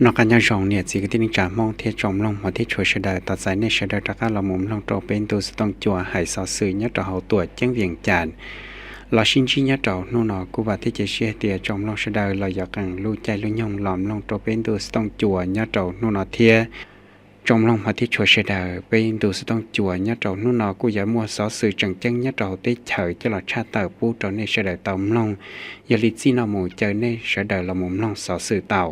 Noj qab nyob zoo niam txiv kwv tij neej tsa Hmoob thiab tsoom mloog hmov thiab tshua sawv daws, tos txais nej sawv daws rov qab los mus mloog rau peb ntu xov tooj cua hais xov xwm nyob rau hauv tuam ceeb Vias Cas los sib ntsib nyob rau hnub no. Kuj vam thiab cia siab hais tias tsoom mloog sawv daws los yuav qee lub caij lub nyoog los mloog rau peb ntu xov tooj cua nyob rau hnub no thiab. Tsoom mloog hmov thiab tshua sawv daws, peb ntu xov tooj cua nyob rau hnub no kuj yuav muaj xov xwm tseem ceeb nyob rau hauv teb chaws coj los tshaj tawm pub rau nej sawv daws tau mloog. Yog li txij no mus caw nej sawv daws los mus mloog xov xwm tau.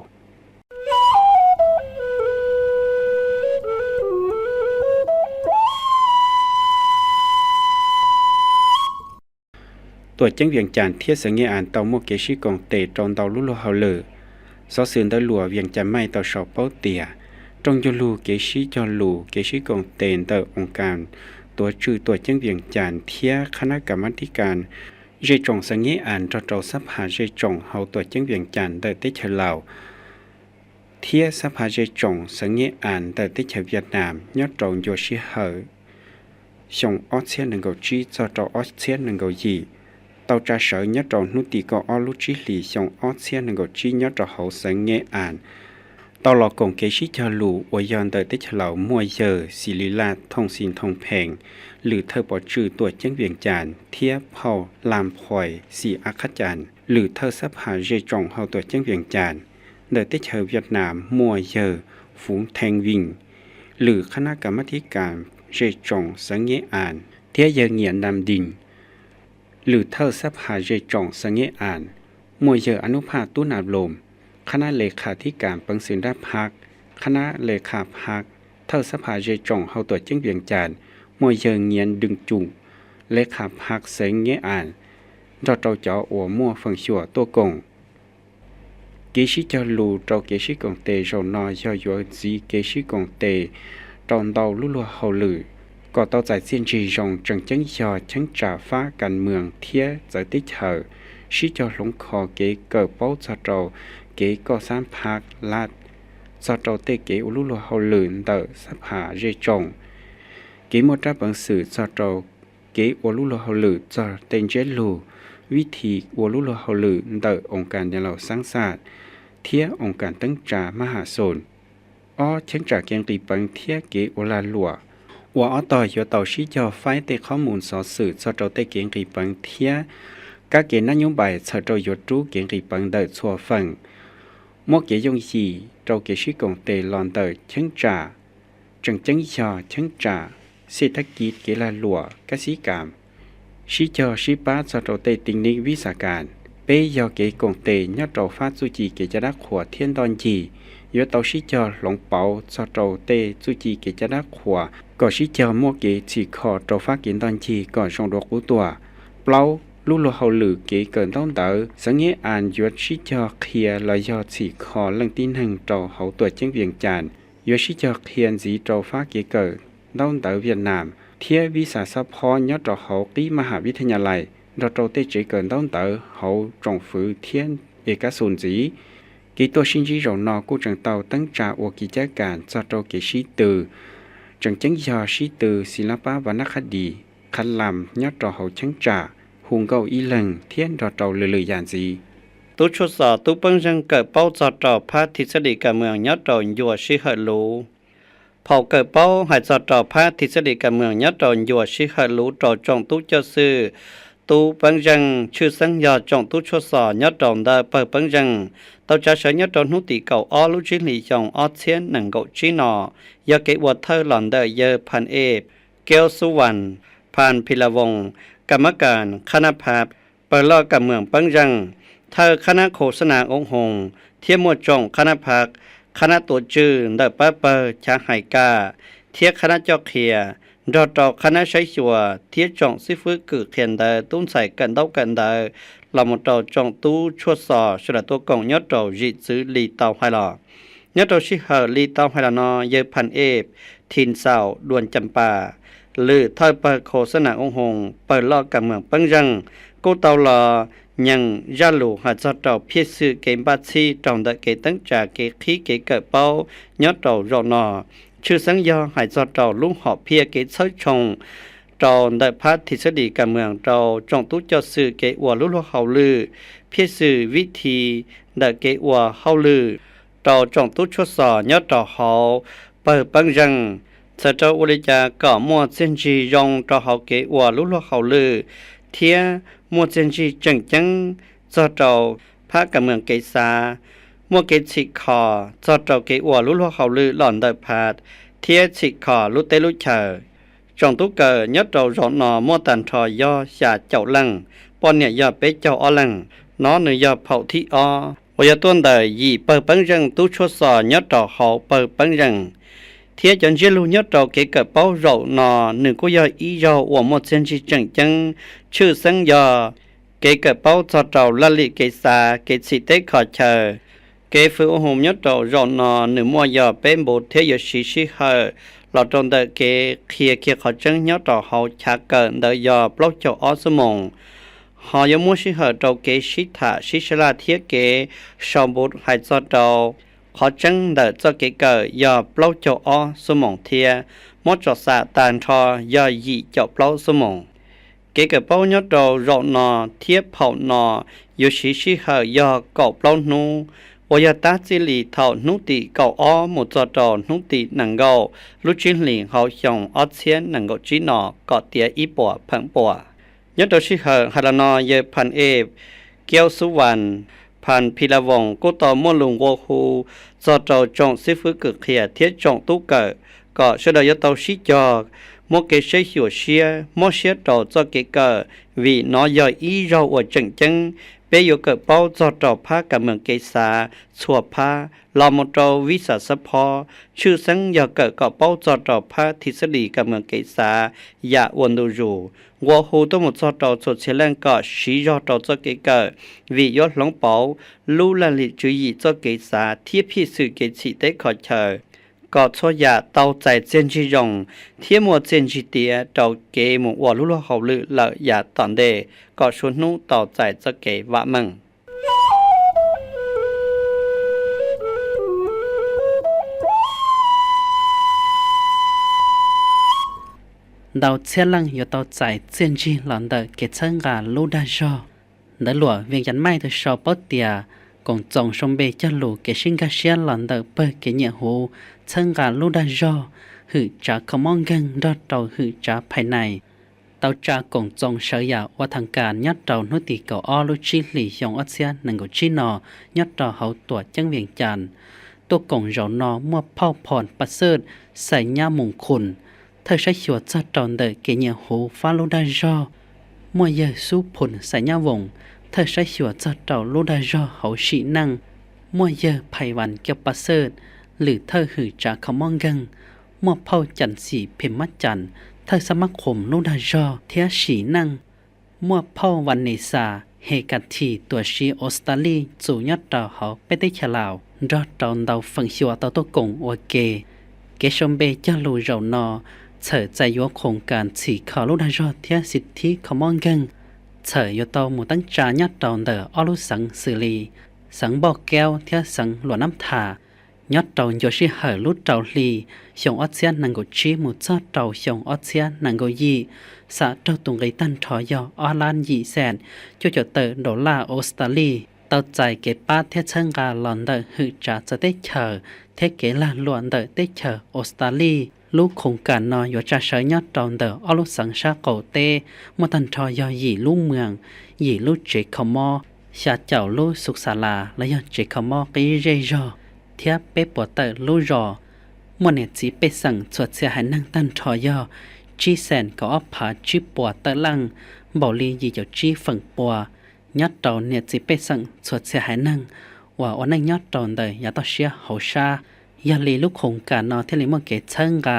Tuam ceeb Vias Cas thiab xeev Nyij As tau muaj kev sib koom tes rau ntau lub luag hauj lwm. Xov xwm ntawv luam Vias Cas Maij tau sau paub tias, rooj ncauj lug kev sib cog lus kev sib koom tes ntawm oo kas tuav tswv tuam ceeb Vias Cas thiab qhab nab kas mab thib kas zej tsoom xeev Nyij As nrog rau xab phas zej tsoom hauv tuam ceeb Vias Cas ntawm teb chaws Laus thiab xab phas zej tsoom xeev Nyij As ntawm teb chaws Vias Nas nyob rau ncua sij hawm xyoo ob txhiab nees nkaum tsib txog rau ob txhiab nees nkaum yim, tau tsa sawv nyob rau hnub tim kaum ob lub tsib hlis xyoo ob txhiab nees nkaum tsib nyob rau hauv xeev Nyij As, tau los koom kev sib cog lus uas yog ntawm teb chaws Laus muaj yawg Xis Lis Laj Thooj Xis Thooj Pheej, lwm thawj pov tswv tuam ceeb Vias Cas thiab phauj Las Phuais Xis Ab Qhab Cas, lwm thawj xab phas zej tsoom hauv tuam ceeb Vias Cas, ntawm teb chaws Vias Nas muaj yawg Fuv Theej Vij, lwm qhab nab kas mab thib kas zej tsoom xeev Nyij As, thiab yawg Nyiam Nam Dis, lwm thawj xab phas zej tsoom xeev Nyij As, muaj yawg Ab Nub Phaj Tub Nas Loos, qhab nab le khas thib kas peev xwm nrab phab, qhab nab le khas phab, thawj xab phas zej tsoom hauv tuam ceeb Vias Cas, muaj yawg Nyiam Dwm Cum, le khas phab xeev Nyij As, nrog rau cov uas muaj feem xyuam tuaj koom. Kev sib cog lus rau kev sib koom tes zaum no yog yuav ntxiv kev sib koom tes rau ntau lub luag hauj lwm kom tau txais txiaj ntsig zoo, tseem ceeb yog cheeb tsam fab kas mwm thiab txawv teb chaws, sib cog hloov kho kev kawm paub txog rau kev koj xab phab lab, txog rau tej kev ua lub luag hauj lwm ntawm xab phas zej tsoom, kev muaj rab peev xwm txog rau kev ua lub luag hauj lwm txog tej ntsiab lus, vib thi ua lub luag hauj lwm ntawm oo kas Niam Laus Xab Xaj thiab oo kas teeb tsa Mab Ham Xus. Ob, cheeb tsam kev nqis peev thiab kev ua lag luam, uas ob tog yuav tau sib cog faib tej qhob mus xov xwm txog rau tej kev nqis peev thiab kab kev nab nyub npais txhawm rau yuav rub kev nqis peev ntawm txhua feem. Muab kev yooj yim rau kev sib koom tes los ntawm cheeb tsam, tseem ceeb yog cheeb tsam xej thab kiv, kev lag luam, kab xib kas, sib cog sib pab txog rau tej ti nib vib xas kas. Peb, yog kev koom tes nyob rau fab txuj ci kev cai dab qhuas thiab ntoj ncig, yuav tau sib cog hloov pauv txog rau tej txuj ci kev cai dab qhuas kom sib cog muaj kev txhim kho rau fab kev ntoj ncig kom zoo dua qub tuaj. Plaub, lub luag hauj lwm kev kawm ntaub ntawv xeev Nyij As yuav sib cog qhia los yog txhim kho leej tib neeg rau hauv tuam ceeb Vias Cas, yuav sib cog qhia ntxiv rau fab kev kawm ntaub ntawv Vias Nas thiab vib xas xob phob nyob rau hauv qib Mab Ham Vib Thaj Nyas Lais nrog rau tej tsev kawm ntaub ntawv hauv tsoom fwv thiab es kab xus ntxiv. Kev tuaj sib ntsib zaum no kuj tseem tau teeb tsa ua kev cab kas txog rau kev sib tw, tseem ceeb yog sib tw Xis Lab Pab Vas Nab Qhab Dis, Qhab Las nyob rau hauv cheeb tsam, hu nkauj ib leeg thiab nrog rau lwm lwm yam ntxiv. Tub tshuaj xos tub peeb zeej kawm paub txog rau phab thij xab lis kas mwm nyob rau ncua sij hawm luv. Phau kawm paub hais txog rau phab thij xab lis kas mwm nyob rau ncua sij hawm luv rau tsoom tub coj xwm, tub peeb zeej, tshwj xeeb yog tsoom tub tshuaj xos nyob rau ntawm pawg peeb zeej, tau tsa sawv nyob rau hnub tim kaum ob lub tsib hlis xyoo ob txhiab nees nkaum tsib no, yog kev ua thawj los ntawm yawg Phas Ej Kev Xub Vas, Phas Phis Las Voos, Kas Mab Kas, Qhab Nab Phab, pawg loj kas mwm peeb zeej, thawj qhab nab khu xab nas oob hoos, thiab muaj tsoom qhab nab phab, qhab nab tuav tswv ntawm pab pawg chav hais kam, thiab qhab nab coj qhia, nrog rau qhab nab saib xyuas thiab tsoom xib fwb kws qhia ntawv, tub ntxhais kawm ntaub kawm ntawv, los mus rau tsoom tub tshuaj xos sawv daws tuaj koom nyob rau zim txwv li tau hais los. Nyob rau sij hawm li tau hais los no, yawg Phas Ej This Xaum Duas Cas Pas, lwm thawj pawg khu xab nas oob hoos, pawg loj kas mwm peeb zeej, kuj tau los nyeem zaj lus hais txog rau phiaj xwm kev npaj txhij rau ntawm kev teeb tsa kev qhib kev kawm paub nyob rau zaum no, tshwj xeeb yog hais txog rau lub hom phiaj kev txhawb tshooj rau ntawm phab thij xab lis kas mwm rau tsoom tub coj xwm kev ua lub luag hauj lwm, phiaj xwm vib thi ntawm kev ua hauj lwm, rau tsoom tub tshuaj xos nyob rau hauv pawg peeb zeej, txhawm rau ua li cas kom muaj txiaj ntsig zoo rau hauv kev ua lub luag hauj lwm, thiab muaj txiaj ntsig tseem ceeb txog rau phab kam mees kev xav, muaj kev txhim kho txog rau kev ua lub luag hauj lwm los ntawm phav, thiab txhim kho lub teb lub chaws. Tsoom tub kawm nyob rau zaum no muaj tag nrho yog xya caum leej, poj niam yog peb caug ob leeg. No nws yog phaum thib ob uas yog tuaj ntawm yim pawg peeb zeej tub tshuaj xos nyob rau hauv pawg peeb zeej. Thiab cov ntsiab lus nyob rau kev kawm paub zaum no nws kuj yog ib zaug uas muaj txiaj ntsig tseem ceeb, tshwj xeeb yog kev kawm paub txog rau laj lim kev xav, kev txhim teb kho chaw. Kev fwv ua hus nyob rau zaum no nws muaj yog peb npu thiab yuav siv sij hawm los rau ntawm kev qhia kiag qhov tseeb nyob rau hauv chav kawm ntawd yog plaub caug ob xuab moos. Ho yuav muab sij hawm rau kev sib tham sib sab laj thiab kev sau npu hais txog rau qhov tseeb ntawm txoj kev kawm yog plaub caug ob xuab moos thiab, muab tso xam tag nrho yog yim caum plaub xuab moos. Kev kawm paub nyob rau zaum no thiab phaum no yuav siv sij hawm yog kaum plaub hnub, uas yog tab txij li thaum hnub tim kaum ob mus txog rau hnub tim nees nkaum lub tsib hlis hauv xyoo ob txhiab nees nkaum tsib no kom tiav ib puas pheem pua. Nyob rau sij hawm hais los no yawg Phan Ej Kiaub Xub Vas, Phan Phi La Voos kuj tau muaj lus nqua hu txog rau tsoom xib fwb kws qhia thiab tsoom tub kawm kom sawv daws yuav tau sib cog, muaj kev saib xyuas siab, mob siab rau txoj kev kawm, vim no yog ib zaug uas tseem ceeb. Peb yuav kawm paub txog rau phab kam mees kev xav txhua phab los mus rau vib xav xab phob, tshwj xeeb yog kawm kom paub txog rau phab thij xab lis kam mees kev xav yam ua ntu zus. Nqua hu tuaj mus txog rau txhua txhia leej kom siv zog rau txoj kev kawm, vim yuav hloov pauv lub laj lim tswv yim txoj kev xav thiab phij xwm kev txhim teb kho chaw, kom txhua yam tau txais txiaj ntsig zoo thiab muaj txiaj ntsig tiav rau kev mus ua lub luag hauj lwm lawm yav tom ntej, kom suav hnub tau txais txoj kev vam meej. Ntau txhiab leej yuav tau txais txiaj ntsig los ntawm kev txhawb nqa lub dag zog. Ntawv luam Vees Cas Maij tau sau paub tias Koom Txoos sau npe cog lus kev sib nkag siab los ntawm pawg kev nyiam huv txhawb nqa lub dag zog, hwm tsav kho mob nkeeg nrog rau hwm tsav phais nais, tau tsa Koom Txoos sawv yam ua thas kas nyob rau hnub tim kaum ob lub tsib hlis xyoo ob txhiab nees nkaum tsib no nyob rau hauv tuam ceeb Vees Cas. Tuaj koom zaum no muaj phauj Phom Pas Xwj Xais Nyab Moos Khun, thawj saib xyuas txog rau ntawm kev nyiam huv fab lub dag zog, muaj yawg Xub Phum Xais Nyab Voos, thawj saib xyuas txog rau lub dag zog hauv sim neej, muaj yawg Phais Vas Kiaub Pas Xwj, lwm thawj hwm tsav kho mob nkeeg, muaj phauj Cas Xim Phim Mab Cas, thawj xab mab qhum lub dag zog thiab sim neej, muaj phauj Vas Nes Xas Hes Kas Thim tuam siv Australia txus nyob rau hauv peb teb chaws Laus nrog rau ntau feem xyuam tau tuaj koom ua ke. Kev sau npe cog lus zaum no txhawm txais yuav khoos kas txhim kho lub dag zog thiab xib thib kho mob nkeeg, txhawm yuav tau mus teeb tsa nyob rau ntawm ob lub xeev xws li xeev Npauj Kaub thiab xeev Luam Nab Tham. Nyob rau ncua sij hawm lub rau hli xyoo ob txhiab nees nkaum tsib mus txog rau xyoo ob txhiab nees nkaum yim, xam raug tus nqi tag nrho yog ob lab yim xees cuaj caum tawm dollar Australia, tau txais kev pab thiab txhawb nqa los ntawm hwm tsav txawv teb chaws thiab kev lag luam ntawm teb chaws Australia. Lub khoos kas no yuav tsa sawv nyob rau ntawm ob lub xeev sab qaum teb, muaj tag nrho yog yim lub moos, yim lub tsev kho mob, xya caum lub xus xas las los yog tsev kho mob qib zej zog, thiab peb puas tawm lub zos. Muaj niam txiv pej xeem txhua txhia haiv neeg tag nrho yog tsib xees kaum ob phav tsib puas tawm leej, npaum li yim caum tsib feem pua nyob rau niam txiv pej xeem txhua txhia haiv neeg uas ua neej nyob rau ntawm yav toj siab hauv sab. Yog li lub khoos kas no thiaj li muaj kev txhawb nqa,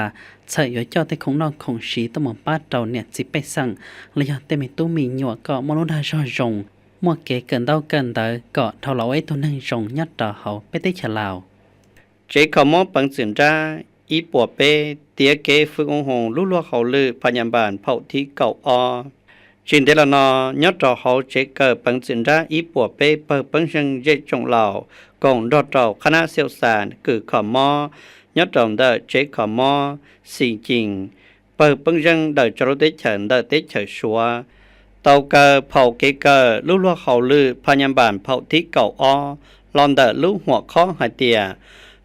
txhawm yuav coj tej khoom noj khoom siv tuaj mus pab rau niam txiv pej xeem los yog tej me tub me nyuam kom muaj lub dag zog zoo, muaj kev kawm ntaub kawm ntawv kom dhau los ua ib tug neeg zoo nyob rau hauv peb teb chaws Laus. Tsev kho mob peev txwm nrab ib puas peb tiav kev fwm ua hus lub luag hauj lwm pha nyas npas phaum thib kaum ob. Tsis ntev los no, nyob rau hauv tsev kawm peev txwm nrab ib puas peb pawg peeb zeej zej tsoom laus koom nrog rau qhab nab xiaum xas kws kho mob nyob rau ntawm tsev kho mob Xis Cin, pawg peeb zeej daws tso lub teb chaws ntawm teb chaws Suav, tau kaw phaum kev kawm lub luag hauj lwm pha nyas npas phaum thib kaum ob los ntawm lub huam qhob hais tias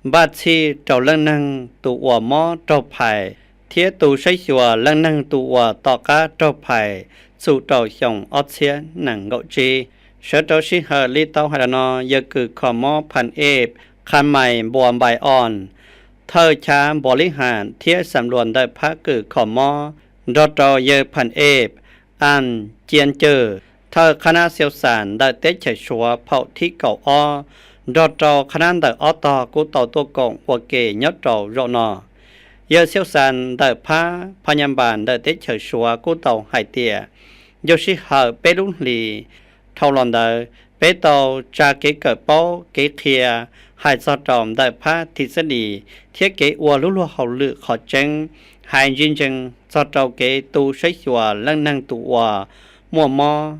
npaj txhij rau leej neeg tus uas mob raug phais thiab tu saib xyuas leej neeg tus uas tom qab raug phais txug rau xyoo ob txhiab nees nkaum tsib. Sawv rau sij hawm li tau hais los no, yawg kws kho mob Phan Ej, Qha Mais Npua Npais Os, thawj chav Npua Lib Has thiab xam luas ntawm phab kws kho mob, nrog rau yawg Phan Ej, As Cia Cawm, thawj qhab nab xiau xas ntawm teb chaws Suav phaum thib kaum ob, nrog rau qhab nab ntawm ob tog kuj tau tuaj koom ua ke nyob rau zaum no. Yawg xiau xas ntawm phab phaj nyaj npas ntawm teb chaws Suav kuj tau hais tias, yog sij hawm peb lub hlis dhau los ntawd peb tau tsa kev kawm paub kev qhia hais txog rau ntawm phab thij xab dis thiab kev ua lub luag hauj lwm qhov tseeb, hais ntsis ntsees txog rau kev tu saib xyuas leej neeg tus uas muaj mob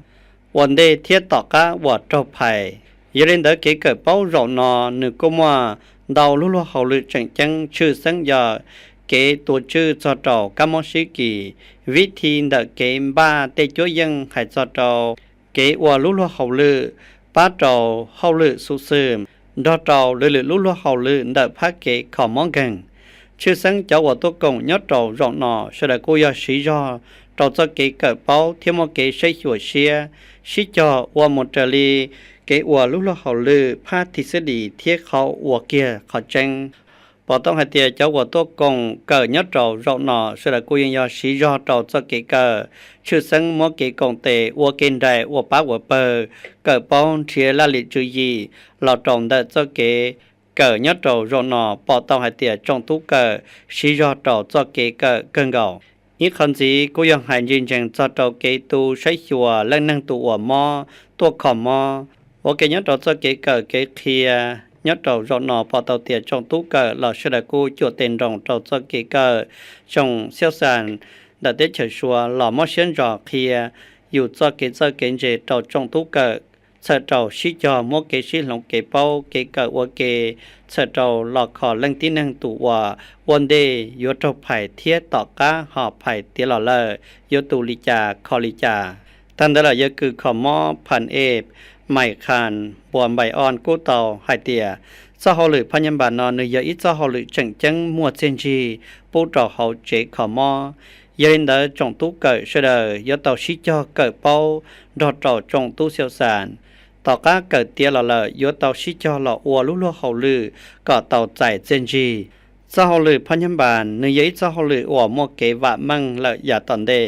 ua ntej thiab tom qab uas raug phais. Yog li ntawd kev kawm paub zaum no nws kuj muaj ntau lub luag hauj lwm tseem ceeb, tshwj xeeb yog kev tua tswj txog rau kab mob sib kis, vib thi ntawm kev npaj tej cuab yeej hais txog rau kev ua lub luag hauj lwm, pab rau hauj lwm xub xwm, nrog rau lwm lwm lub luag hauj lwm ntawm phab kev kho mob nkeeg. Tshwj xeeb cov uas tuaj koom nyob rau zaum no sawv daws kuj yog siv zog rau txoj kev kawm paub thiab muaj kev saib xyuas siab, sib cog ua mus raws li kev ua lub luag hauj lwm phab thij xab dis thiab qhov ua kiag qhov tseeb. Pom tau hais tias cov uas tuaj koom kawm nyob rau zaum no sawv daws kuj yeej yog siv zog rau txoj kev kawm, tshwj xeeb muab kev koom tes ua kev nraim ua pab ua pawg, kawm paub nrhiav laj lim tswv yim los rau ntawm txoj kev kawm nyob rau zaum no. Pom tau hais tias tsoom tub kawm siv zog rau txoj kev kawm kawg nkaus. Ib qho ntxiv kuj yog hais ntsis ntsees txog rau kev tu saib xyuas leej neeg tus uas mob tuaj kho mob. Ua ke nyob rau txoj kev kawm kev qhia nyob rau zaum no pom tau tias tsoom tub kawm los sawv daws kuj cuam tes nroos rau txoj kev kawm. Tsoom xiau xas ntawm teb chaws Suav los mob siab ntso qhia yus txoj kev txawj kev ntse rau tsoom tub kawm, txhawm rau sib cog muab kev sib hloov kev paub kev kawm ua ke, txhawm rau los kho leej tib neeg tus uas ua ntej yuav raug phais thiab tom qab ho phais tiav los lawm yuav tu li cas kho li cas. Tag ntawd los yawg kws kho mob Phan Ej, Mais Khas Npua Npais Os kuj tau hais tias txoj hauj lwm phaj nyaj npas no nws yog ib txoj hauj lwm tseem ceeb muaj txiaj ntsig pub rau hauv tsev kho mob. Yog li ntawd tsoom tub kawm sawv daws yuav tau sib cog kawm paub nrog rau tsoom tub xiau xas. Tom qab kawm tiav los lawm yuav tau sib cog los ua lub luag hauj lwm kom tau txais txiaj ntsig. Txoj hauj lwm phaj nyaj npas nws yog ib txoj hauj lwm uas muaj kev vam meej lawm yav tom ntej,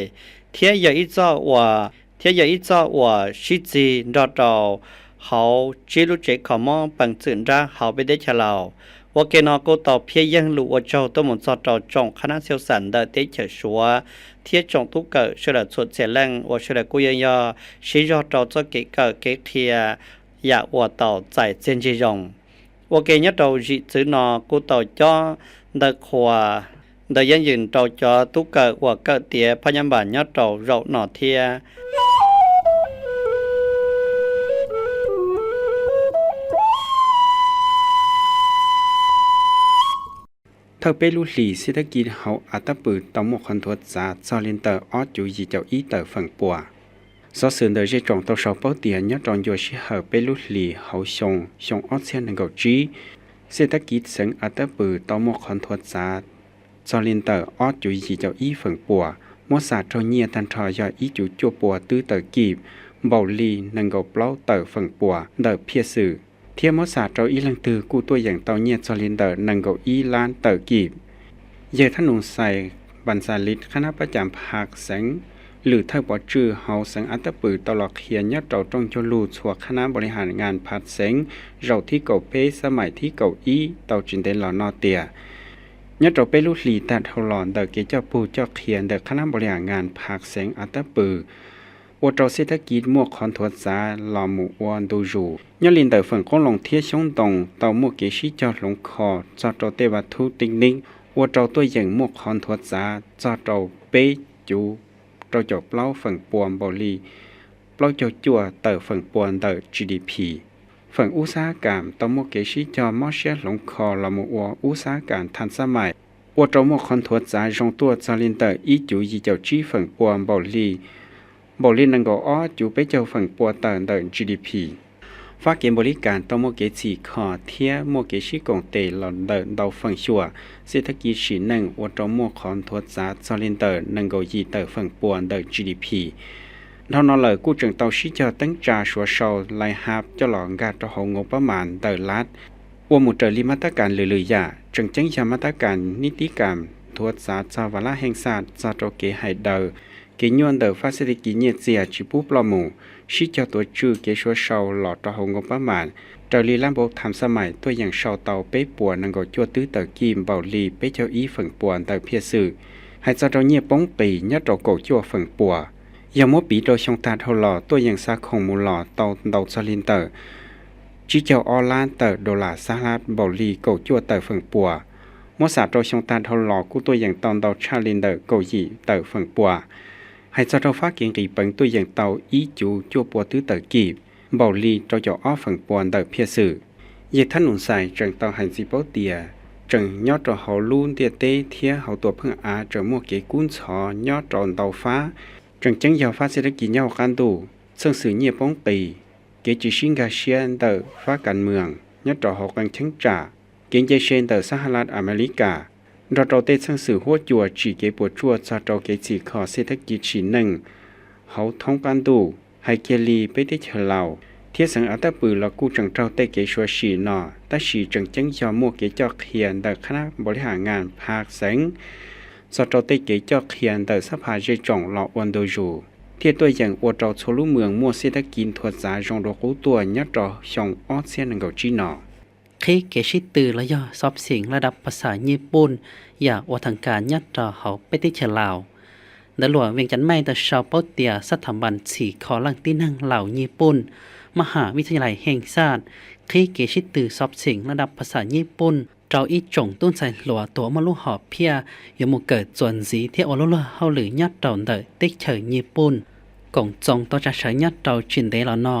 thiab yog ib txoj uas, thiab yog ib txoj uas sib txig nrog rau hauv tsib lub tsev kho mob peev xwm nrab hauv peb teb chaws Laus. Ua ke no kuj tau phiab yeeg lus ua tsaug tuaj mus txog rau tsoom qhab nab xiau xas ntawm teb chaws Suav thiab tsoom tub kawm sawv daws txhua txhia leej uas sawv daws kuj yeej yog siv zog rau txoj kev kawm kev qhia yam uas tau txais txiaj ntsig zoo. Ua ke nyob rau zim txwv no kuj tau cob ntawv qhua, ntawv yeeb yws rau cov tub kawm uas kawm tiav phaj nyaj npas nyob rau zaum no thiab. Thawj peb lub hlis xib tab kis hauv av tab pwm tau muaj qhov nthuav txav txog li ntawm ob cuv yim caum ib tawm feem pua. Xov xwm ntawm zej tsoom tau sau paub tias nyob rau ncua sij hawm peb lub hlis hauv xyoo, xyoo ob txhiab nees nkaum tsib, xib tab kis xeev av tab pwm tau muaj qhov nthuav txav txog li ntawm ob cuv yim caum ib feem pua, muab xam raug nyiaj tag nrho yog ib cuv cuaj pua twb tawm kij, npaum li nees nkaum plaub tawm feem pua ntawm phiaj xwm, thiab muab xam rau ib leeg twg kuj tuaj yeem tau nyiaj txog li ntawm nees nkaum ib lab tawm kij. Yawg Thab Nus Xais Npas Ntxas Lis qhab nab pab cas Phav xeev, lwm thawj pov tswj hauv xeev av tab pwm tau los qhia nyob rau rooj ncauj lug txhua qhab nab npaum li has ngas Phav xeev zaum thib kaum peb xab maim thib kaum ib tau tsis ntev los no tias nyob rau peb lub hlis tag dhau los ntawm kev coj pug coj qhia ntawm qhab nab npaum li has ngas Phav xeev av tab pwm ua rau xib tab kis muaj qhov nthuav txav los mus ua ntu zus. Nyob li ntawm feem qoob loo thiab xyoob ntoo tau muaj kev sib cog hloov kho txog rau tej vaj thub teeb neeb, ua rau tuaj yeem muaj qhov nthuav txav txog rau peb cuv rau caum plaub feem pua npaum li plaub caug cuaj tawm feem pua ntawm GDP. Feem ub xab kam tau muaj kev sib cog mob siab hloov kho los mus ua ub xab kam thaj xab maim, ua rau muaj qhov nthuav txav zoo tuaj txog li ntawm ib cuv yim caum tsib feem pua npaum li, npaum li nees nkaum ob cuv peb caug feem pua tawm ntawm GDP. Fab kev npaum li cas tau muaj kev txhim kho thiab muaj kev sib koom tes los ntawm ntau feem xyuam xej thab kis sim neej ua rau muaj qhov nthuav txav txog li ntawm nees nkaum yim tawm feem pua ntawm GDP. Dhau no lawm kuj tseem tau sib cog teeb tsa suav sau lai hab coj los nkag rau hauv nkaus pab mas ntawm lab, ua mus raws li mab tab kas lwm lwm yam, tseem ceeb yog mab tab kas nib tib kas nthuav txav txog vaj lab heej xaj txog rau kev hais daws, kev nyuaj ntawm fab xej thab kis nyiaj txiag tsis pub ploj mus, sib cog tuav tswj kev suav sau los rau hauv nkaus pab mas, raws li lab npau tham xaj maim tuaj yeem sau tau peb puas nees nkaum cuaj twb tawm kij npaum li peb caug ib feem pua ntawm phiaj xwm. Hais txog rau nyiaj poob qis nyob rau kaum cuaj feem pua, yog muab piv rau xyoo tag dhau los tuaj yeem xa khoom mus los tau ntau txog li ntawm tsib caug ob lab tawm dollar xab lab npaum li kaum cuaj tawm feem pua. Muab xam rau xyoo tag dhau los kuj tuaj yeem tau ntau tshaj li ntawm kaum yim tawm feem pua. Hais txog rau fab kev nqis peev tuaj yeem tau ib cuv cuaj pua twb tawm kij npaum li rau caum ob feem pua ntawm phiaj xwm. Yawg Thab Nus Xais tseem tau hais ntxiv paub tias tseem nyob rau hauv lub ntiaj teb thiab hauv tuam pheej av tseem muaj kev kub ntxhov nyob rau ntau fab, tseem ceeb yog fab xej thab kis nyob hauv qab ntuj, txheej xwm nyiaj poob qis, kev tsis sib nkag siab ntawm fab kas mwam nyob rau hauv qee cheeb tsam, kev nce se ntawm xab has las Amelikas, nrog rau tej txheej xwm huab cua tsim kev puas tsuaj txog rau kev txhim kho xej thab kis sim neej hauv thoob qab ntuj, hais kiag li peb teb chaws Laus thiab xeev Av Taj Pwm los kuj tseem raug tej kev suav sim no, tab sis tseem ceeb yog muaj kev coj qhia ntawm qhab nab npaum li has ngas pha xeev txog rau tej kev coj qhia ntawm xab phas zej tsoom los ua ntu zus, thiaj tuaj yeem ua rau txhua lub moos muaj xej thab kis nthuav txav zoo dua qub tuaj nyob rau xyoo ob txhiab nees nkaum tsib no. Qhib kev sib tw los yog xov xeem laj dab phas xas Nyij Pooj yam ua thas kas nyob rau hauv peb teb chaws Laus. Ntawv luam Vees Cas Maij tau sau paub tias xab thas npas txhim kho leej tib neeg Laus Nyij Pooj, maj has vij thas yas lais heej xaj, qhib kev sib tw xov xeem laj dab phas xas Nyij Pooj rau ib tsoom tub ntxhais hluas tuaj muaj lub hom phiaj yuav mus kawm txuas ntxiv thiab ua lub luag hauj lwm nyob rau ntawm teb chaws Nyij Pooj. Koom txoos tau tsa sawv nyob rau tsis ntev los no,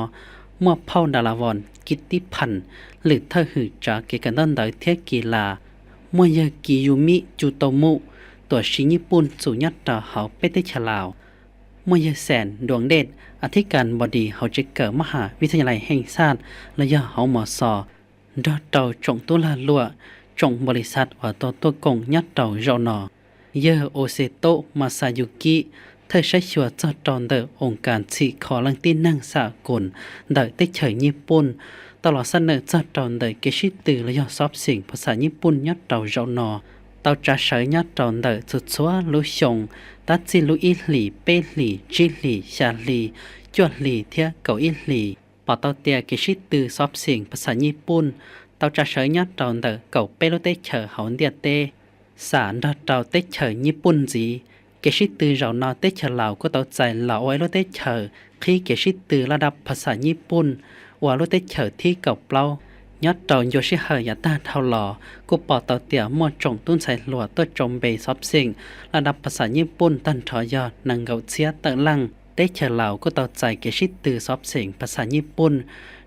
muaj phauj Das Las Voos Kis Tib Phas, lwm thawj hwm tsav kev kawm ntaub ntawv thiab kis las, muaj yawg Kis Yus Mib Cu Tau Muj, tuam si Nyij Pooj txum nyob rau hauv peb teb chaws Laus, muaj yawg Xees Duas Dej, a thib kas npos dis hauv tsev kawm maj has vij thas yas lais heej xaj los yog hauv mos xos, nrog rau tsoom tub lag luam, tsoom npaus lis xaj uas tau tuaj koom nyob rau zaum no. Yawg Os Xes Tob Mas Xas Yus Kib, thawj saib xyuas txog rau ntawm oos kas txhim kho leej tib neeg xam koos ntawm teb chaws Nyij Pooj, tau los xab nawm txog rau ntawm kev sib tw los yog xov xeem phas xas Nyij Pooj nyob rau zaum no, tau tsa sawv nyob rau ntawm txhua txhua lub xyoo, tab txij lub ib hlis, peb hlis, tsib hlis, xya hli, cuaj hli thiab kaum ib hlis. Pom tau tias kev sib tw xov xeem phas xas Nyij Pooj tau tsa sawv nyob rau ntawm kaum peb lub teb chaws hauv ntiaj teb, xam nrog rau teb chaws Nyij Pooj ntxiv. Kev sib tw zaum no teb chaws Laus kuj tau txais los ua ib lub teb chaws qhib kev sib tw laj dab phas xas Nyij Pooj ua lub teb chaws thib kaum plaub. Nyob rau ncua sij hawm yav tag dhau los kuj pom tau tias muaj tsoom tub ntxhais hluas tuaj tsau npe xov xeem laj dab phas xas Nyij Pooj tag nrho yog nees nkaum txhiab tawm leej. Teb chaws Laus kuj tau txais kev sib tw xov xeem phas xas Nyij Pooj,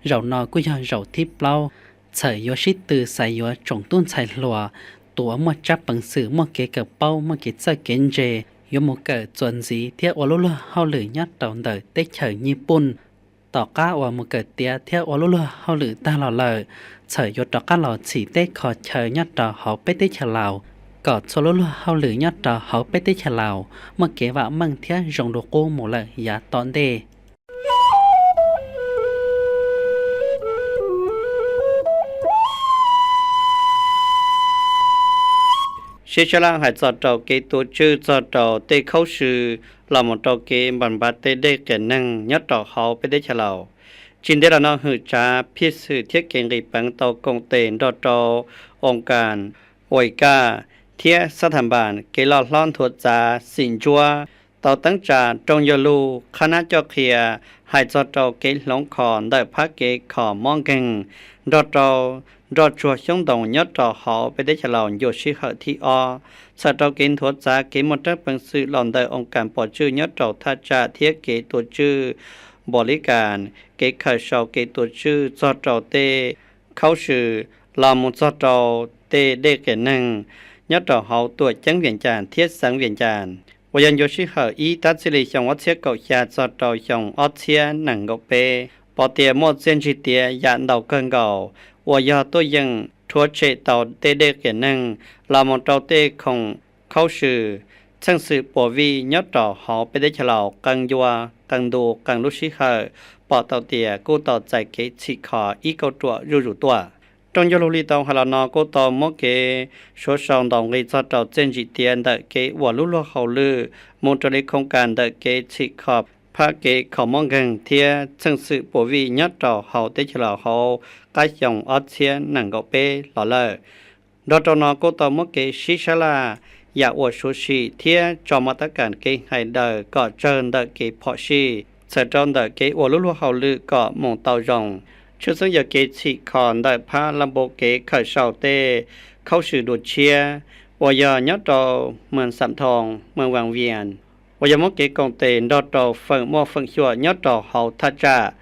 zaum no kuj yog zaum thib plaub. Txhawm yuav sib tw xaiv yuav tsoom tub ntxhais hluas, tus uas muaj tsab peev xwm, muaj kev kawm paub, muaj kev txawj kev ntse, yuav mus kawm txuas ntxiv thiab ua lub luag hauj lwm nyob rau ntawm teb chaws Nyij Pooj. Tom qab uas mus kawm tiav thiab ua lub luag hauj lwm tag los lawm, txhawm yuav rov qab los txhim teb kho chaw nyob rau hauv peb teb chaws Laus, kom txhua lub luag hauj lwm nyob rau hauv peb teb chaws Laus muaj kev vam meej thiab zoo dua qub mus lawm yav tom ntej. Sib sab laj hais txog rau kev tuav tswj txog rau tej khaub swm los mus rau kev npam npav tej dej qias neeg nyob rau hauv peb teb chaws Laus. Tsis ntev los no hwm tsav phiaj xwm thiab kev nqis peev tau koom tes nrog rau oos kas Uais Kaj thiab xab thas npas kev loj hlob nthuav txav xim ntsuab tau teeb tsa rooj yog lug qhab nab coj qhia hais txog rau kev hloov kho ntawm phab kev kho mob nkeeg nrog rau nroj tsuag xyoob ntoo nyob rau hauv peb teb chaws Laus ncua sij hawm thib ob, txhawm rau kev nthuav txav kev muaj rab peev xwm los ntawm oos kas pov tswj nyob rau thaj tsam thiab kev tuav tswj npaum li kas, kev khaws sau kev tuav tswj txog rau tej khaub swm los mus txog rau tej dej qias neeg nyob rau hauv tuam ceeb Vias Cas thiab xeev Vias Cas, uas yog ncua sij hawm ib tab txij li xyoo ob txhiab kaum xya txog rau xyoo ob txhiab nees nkaum peb. pom tias muaj txiaj ntsig tiav yam ntau kawg nkaus uas yog tuaj yeem rhuav tshem tau tej dej qias neeg los mus rau tej khoom khaub swm, txheej xwm puas vij nyob rau hauv peb teb chaws Laus qee ncua qee ntu qee lub sij hawm pom tau tias kuj tau txais kev txhim kho ib kauj ruam zuj zus tuaj. Rooj ncauj lug li tau hais los no kuj tau muab kev suav sau ntaus nqi txog rau txiaj ntsig tiav ntawm kev ua lub luag hauj lwm mus raws li khoom kas ntawm kev txhim kho phab kev kho mob nkeeg thiab txheej xwm puas vij nyob rau hauv teb chaws Laus hauv qab xyoo ob txhiab nees nkaum peb los lawm. Nrog rau no kuj tau muab kev sib sab laj yam uas suav sim thiab tso maj tab kam kev hais daws kom tsawg ntawm kev phom sij txhawm rau ntawm kev ua lub luag hauj lwm kom mus tau zoo. Tshwj xeeb yog kev txhim kho ntawm phab laj npu kev khawm sau tej khaub swm dua tshiab uas yog nyob rau Mees Xam Thoo, Mees Vaas Vias, uas yog muab kev koom tes nrog rau feem muaj feem xyuam nyob rau hauv thaj tsam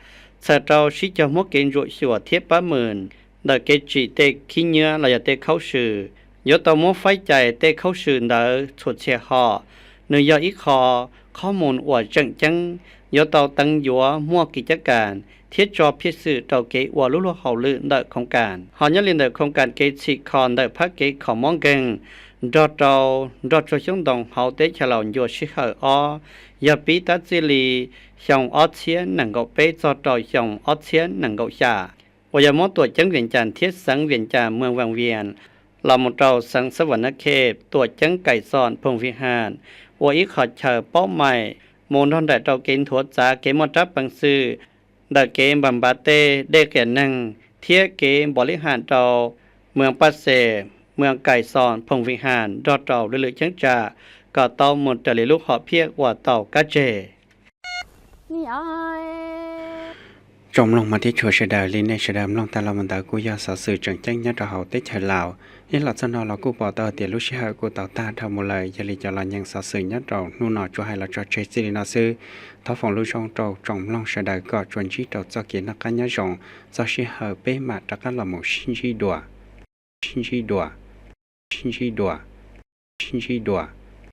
txhawm rau sib cog muab kev ntsuam xyuas thiab pab mws ntawm kev tsim tej khib nyiab los yog tej khaub swm. Yuav tau muab faib cais tej khaub swm ntawd txhua txhia hom. Nws yog ib qho qhob mus uas tseem ceeb yuav tau teev yuav muaj kev cab kas thiab tso phiaj xwm rau kev ua lub luag hauj lwm ntawm khoom kas. Ho nyob li ntawm khoom kas kev txhim kho ntawm phab kev kho mob nkeeg nrog rau nrog tsuag xyoob ntoo hauv teb chaws Laus ncua sij hawm ob, yog pib tab txij li xyoo ob txhiab nees nkaum peb txog rau xyoo ob txhiab nees nkaum xya, uas yog muab tuam ceeb Vias Cas thiab xeev Vias Cas Mees Vaas Vias los mus rau xeev Xab Vas Nab Khej tuam ceeb Kais Xoos Phoos Vij Has ua ib qho chaw paub maim mus nrog nraim rau kev nthuav txav kev muaj rab peev xwm ntawm kev npam npav tej dej qias neeg thiab kev npom li ham rau Mees Paj Xes, Mees Kais Xoos Phoos Vij Has nrog rau lwm lwm cheeb tsam kom tau mus raws li lub hom phiaj uas tau kab tseg. Tsoom mloog hmov thiab tshua sawv daws, li nej sawv daws mloog tag los mus ntawd kuj yog xov xwm tseem ceeb nyob rau hauv teb chaws Laus. Ib los txog no los kuj pom tau tias lub sij hawm kuj tau tag dhau mus lawm, yog li cov los nyeem xov xwm nyob rau hnub no tsuas hais los tso tseg txij li no xwb. Thov foom lub zoo rau tsoom mloog sawv daws kom tsuas ntsib rau txoj kev noj qab nyob zoo, txog sij hawm peb mam rov qab los mus sib ntsib dua, sib ntsib dua, sib ntsib dua, sib ntsib dua.